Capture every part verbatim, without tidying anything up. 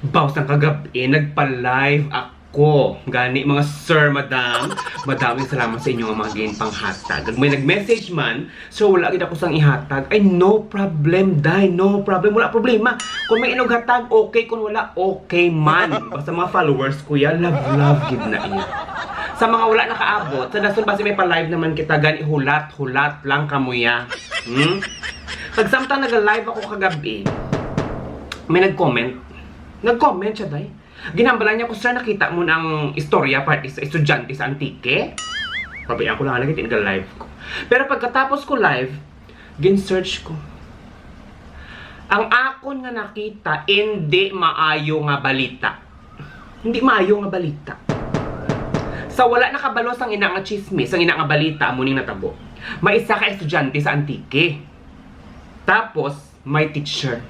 Baw sang kagab-i, nagpa-live ako. Gani, mga sir, madam, madaming salamat sa inyo nga mga ginpanghatag. Kag may nag-message man, "Sir, wala gid ako sang ihatag." Ay, no problem, day, no problem. Wala problema. Kung may inyong hatag, okay. Kung wala, okay man. Basta mga followers ko ya, love, love gid na iya. Sa mga wala nakaabot, sa dason basi may pa-live naman kita, gani hulat, hulat lang kamo ya. Hmm? Kag samtang naga-live ako kagab-i, may nag-comment. Nag-comment siya, day. Ginhambalan niya ko, "Sir, nakita mo na ang istorya parte sa estudyante sa Antique?" Sabi ako lang, "Lagi, di naga-live ko." Pero pagkatapos ko live, gin-search ko. Ang akon nga nakita, hindi maayo nga balita. Hindi maayo nga balita. Sa wala nakabalo sang ina nga chismis, sang ina nga balita, amo ning natabo. May isa ka estudyante sa Antique. Tapos, may teacher.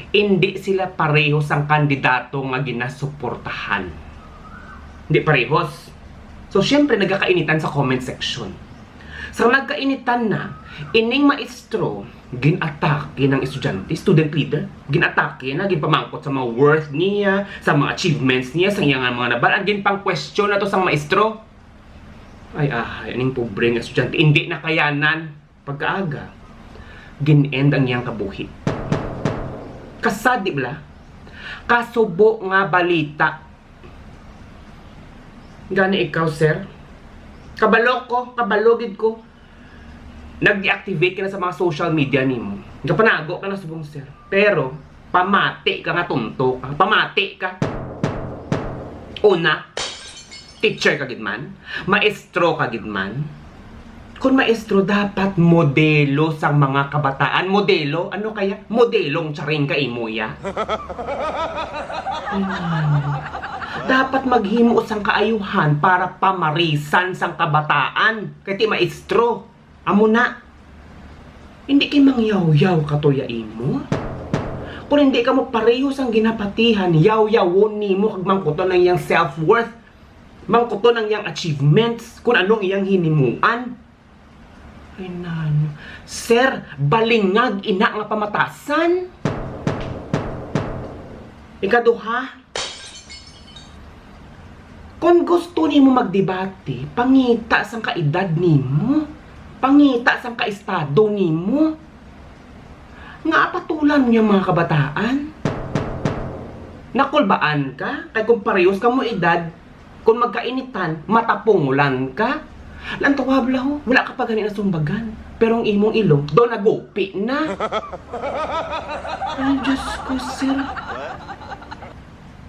Hindi sila pareho sang kandidato nga ginasuportahan. Hindi parehos. So, syempre, nagakainitan sa comment section. Sa nagkainitan na, ining maestro, ginatake ng estudyante, student leader, ginatake na, ginpamangkot sa mga worth niya, sa mga achievements niya, sa iya nga mga nabalaan, ginpang-question na to sang maestro. Ay, ahay, aning pobre nga estudyante, hindi nakayanan. Pagkaaga, gin-end ang iyang kabuhi. Kasad, di bala? Kasubo nga balita. Gani ikaw, sir? Kabalo ko, kabalo gid ko. Nag-deactivate ka na sa mga social media nimo. Nagapanago ka na subong, sir. Pero, pamati ka nga tonto ka. Pamati ka. Una, teacher ka gid man. Maestro ka gid man. Kung maestro, dapat modelo sang mga kabataan. Modelo? Ano kaya? Modelong charing ka imo ya. Ay, mano. Dapat maghimo sang kaayuhan para pamarisan sang kabataan. Kay ti maestro. Amo na. Hindi kay mangyawyaw ka to ya imo. Kung hindi ka mo pareho sang ginapatihan, yawyawon nimo kag mangkuton ang iyang self-worth. Mangkuton ang iyang achievements, kung anong iyang hinimuan. Ay, nano. Sir, balingag ina nga pamatasan. Ikaduha, kung gusto nimo magdebate, pangita sang kaedad nimo. Pangita sang kaestado nimo. Nga apatulan mo yung mga kabataan? Nakulbaan ka? Kay kung parehos ka mo edad, kung magkainitan, matapungulan ka. Lantawa bala ho, wala ka pa gani nasumbagan. Pero ang imong ilong, do nagupi na. Ay, Diyos ko, sir.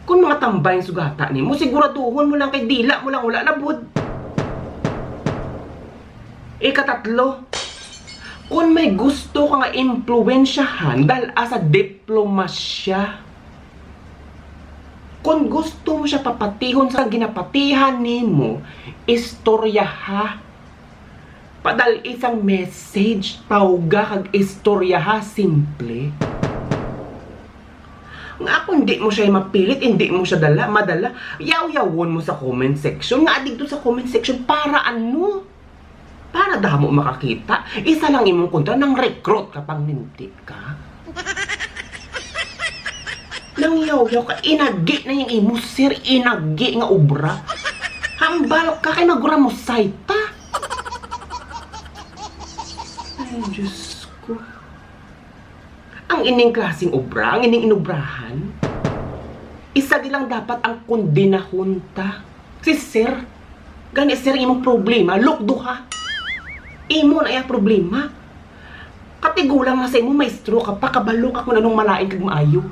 Kung mga tambay ang sugata nimo, siguraduhon mo lang kay dila mo lang wala nabud. Ikatatlo, kung may gusto ka nga impluwensyahan, dal-a sa diplomasya. Kung gusto mo siya papatihon sa ginapatihan nimo, istoryaha. Padal-i sang message, tawga kag istoryaha, simple. Nga kung di mo siya mapilit, hindi mo siya dala, madala, yaw-yawon mo sa comment section. Nga dito sa comment section, para ano? Para damo makakita. Isa lang imong kontra, nang recruit ka pang minti ka. Nang yaw-yaw ka, inagi na yung imo, sir, inagi nga obra. Hambal ka, kay magura mo sayta. Ay, Diyos ko. Ang ining klaseng obra, ang ining inobrahan, isa di lang dapat ang kondenahon ta. Si sir, gani sir, imong problema, look duha. Imo na iya problema. Katigulang na sa imo, maestro ka pa, kabalo ka kung anong malain kag maayo.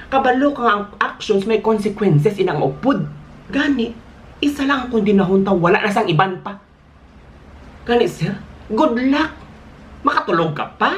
Kabalo ka nga ang actions may consequences ina nga upod. Gani, isa lang ang kondenahon ta, wala na sang iban pa. Gani, sir, good luck. Makatulog ka pa?